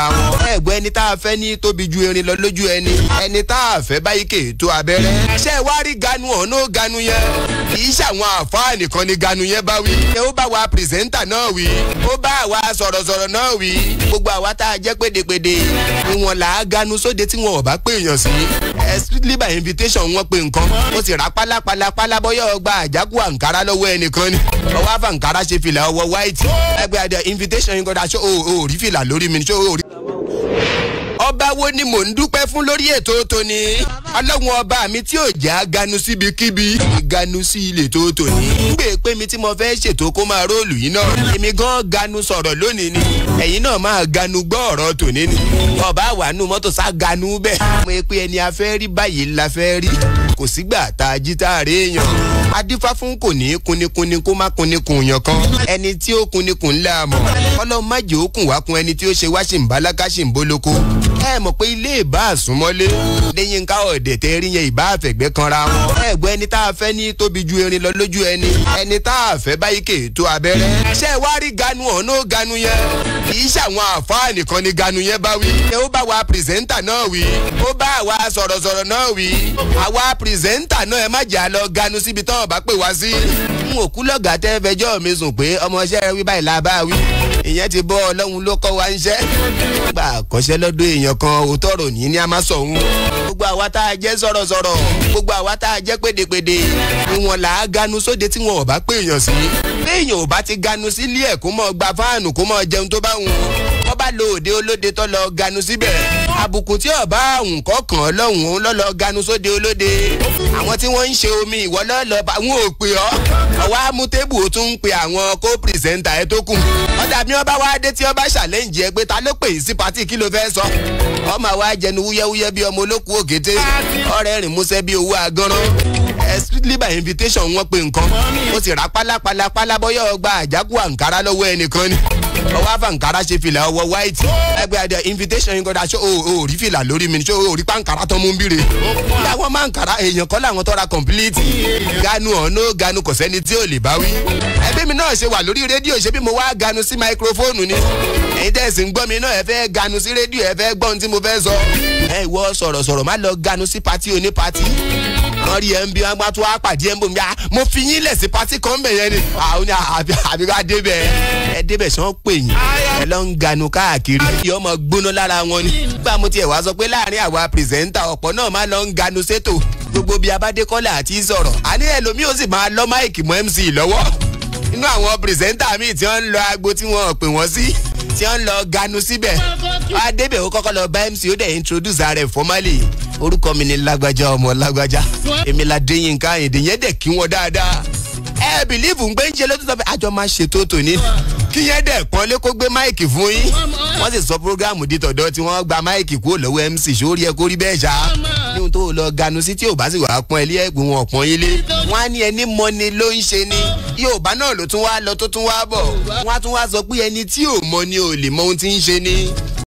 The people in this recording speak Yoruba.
Àwọn ẹ̀gbọ́n ẹni tá a fẹ́ ní tóbi ju erin lọ lójú ẹni, ẹni tá a fẹ́ báyìí kè é tó abẹ́rẹ́. Ṣé ẹ wá rí ganu ọ̀nà ganu yẹn? Kì í ṣàwọn àfáà nìkan ni ganu yẹn bá wí. Ó bá wa presenter náà wí, ó bá àwa sọ̀rọ̀sọ̀rọ̀ náà wí. Gbogbo àwa tá a jẹ́ pédepéde, ìwọ̀n là á ganu sóde tí wọn ò bá pè èèyàn sí. Strictly by invitation wọ́n pe nǹkan. Ó sì rà pálápàlápàlá bọ́yọ̀ ọgbà àjákù àǹkárá lọ́wọ́ ẹnìkan ni. Ọwọ́ àfàǹkárá ṣe fìlà ọwọ́ white. Ẹgbẹ́ àdé invitation yín kọ́dà, ṣó o rí fìlà lórí mi? Ṣó o rí? Ọba wo ni mò ń dúpẹ́ fún lórí ètò tòní? Ọlọ́run ọba mi tí ò já ganu síbikíbi, ganu sí ilé tó tòní. Ń gbé pé mi tí mo fẹ́ ṣètò kó máa róòlù yìí náà, èmi gan ganu sọ̀rọ̀ lónìí ni, ẹ̀yin náà máa ganu gbọ́ ọ̀rọ̀ tòní ni. Ọba àwànú mọ́tò sá ganu bẹ́ẹ̀. Mo pe ẹni a fẹ́ rí báyìí la fẹ́ rí, kò sígbà tá a jí tá a rí èèyàn. Adífá fún kò ní kunnikunni kó má kunnikun yàn kan, ẹni tí ó kunnikun ńlá mọ̀. Ọlọ́run má jẹ́ ó kùn wá kun ẹni tí ó ṣe wá ṣì ń bálákà ṣì ń bólóko. Ẹ mọ̀ pé ilé ìbá àsúnmọ́lé lẹ́yìn ká ọ̀dẹ̀ tẹ́ rí yẹn, ìbá àfẹ̀gbẹ́ kanra wọn. Ẹ̀gbọ́n ẹni tá a fẹ́ ní tóbi ju erin lọ lójú ẹni, ẹni tá a fẹ́ báyìí kè é tó abẹ́rẹ́. Ṣé ẹ wá rí ganu ọ̀nà ganu yẹn? Kì í ṣàwọn àfáà nìkan ni ganu yẹn bá wí. Ó bá wa presenter náà wí, ó bá àwa sọ̀rọ̀sọ̀rọ̀ náà wí. Àwa presenter náà, ẹ má jà lọ ganu síbi tán ọba pè wá sí. N ò kú lọ́gàá tẹ́ fẹjọ́ mi sùn pé ọmọọṣẹ́ wí báyìí la bá wí. Ìyẹn ti bọ́, Ọlọ́run ló kọ́ wa ń ṣẹ́. Gbà kọ́ṣẹ́ lọ́dọ̀ èèyàn kan, òótọ́ rò ní a máa sọ òun. Gbogbo àwa tá a jẹ́ sọ̀rọ̀sọ̀rọ̀, gbogbo àwa tá a jẹ́ pédepéde, ìwọ̀n là á ganu sóde tí wọn ò bá pè èèyàn sí. Béèyàn ò bá ti ganu sílé ẹ̀, kó mọ̀ gba fáànù, kó mọ̀ jẹun tó bá wù ú. Wọ́n bá lo òde olóde tó lọ ganu síbẹ̀, àbùkù tí ọba àwùn kọkàn ọlọ́hun òun lọ́ lọ ganu sóde olóde. Àwọn tí wọ́n ń ṣe omi, ìwọ lọ́lọ́ bá wọn ò pè ọ́. Ọwọ́ á mú tébù, ó tún ń pe àwọn co-presenter ẹ tó kù. Ọ̀dà bí wọ́n bá wá dé, tí wọ́n bá challenge ẹ pé ta ló pè yín sí party, kí ló fẹ́ sọ? Ọmọ wa jẹnu wúyẹ́wúyẹ́ bí ọmọ olókùú òkété, ọ̀rẹ́ rìn músẹ́ bí owó agánrán. Strictly by invitation wọ́n pe nǹkan. Ó sì rà pálápàlápàlá bọ́yọ̀ ọgbà àjákù àǹkárá lọ́wọ́ ẹnìkan ni. Ọwọ́ àfàǹkárá ṣe fìlà ọwọ́ white. Ẹgbẹ́ àdé invitation yín kọ́dà, ṣó o rí fìlà lórí mi? Ṣó o rí pàǹkárá tán mú bíre? Láwọn máa ń kàrá èèyàn kọ́ làwọn tọ́ra complete. Ganu ọ̀nà ganu, kò sẹ́ni tí ò lè bá wí. Ẹbí mi náà ṣe wà lórí rédíò, ṣe bí mo wá ganu sí microphone ni. Ẹ̀yin tẹ̀sí ń gbọ́ mi náà, ẹ fẹ́ ganu sí rédíò, ẹ fẹ́ gbọ́ ohun tí mo fẹ́ sọ. Ẹ ìwọ sọ̀rọ̀sọ̀rọ̀, má lọ ganu sí party oní party. Wọ́n rí ẹ ń bí wọn gbá tó wá pàdé ẹ ń bò mí. Mo fi yín lẹ̀ sí party kan bẹ̀ yẹn ni. Àwọn ní àbí ká débẹ̀, ẹ débẹ̀ sàn pè yín, ẹ lọ ń ganu káàkiri kí ọmọ gbóná lára wọn ni. Nígbà mo tiẹ̀ wá sọ pé láàrin àwa presenter, ọ̀pọ̀ náà má lọ ń ganu sétò. Gbogbo bíi abádékọ́lá àti sọ̀rọ̀, àní ẹlòmíì ó sì máa lọ mic mọ́ MC lọ́wọ́. Inú àwọn presenter míì tí wọ́n ń lọ agbo tí wọ́n pè wọ́n sí, tí wọ́n ń lọ ganu síbẹ̀, adébẹ̀ ó kọ́kọ́ lọ bá MC, ó dẹ̀ introduce ara ẹ̀ formally: "Orúkọ mi ni Lágbájá ọmọ Lágbájá, èmi la Déyínká Àyìndé." Yẹn dẹ̀ kí wọ́n dáadáa. Ẹ believe ń gbé ń ṣe ló tún sọ pé àjọ máa ṣètò tòní, kí yẹn dẹ̀ pọ́n lé, kó gbé mic fún yín. Wọ́n sì sọ program di tọ̀dọ̀ tí wọ́n gba mic kúrò lọ́wọ́ MC. Sórí ẹ kó rí bẹ́ẹ̀ ṣá ní ohun tó lọ ganu sí, tí ò bá sì wàá pọ́n ilé ẹ̀gbọ́n wọn pọ́n ilé wọ́n á ní ẹni mọ́ni ló ń ṣe ni. Yorùbá náà ló tún wá lọ tó tún wá bọ̀, wọ́n á tún wá sọ pé ẹni tí ò mọ ni ò lè mọ ohun tí ń ṣe ni.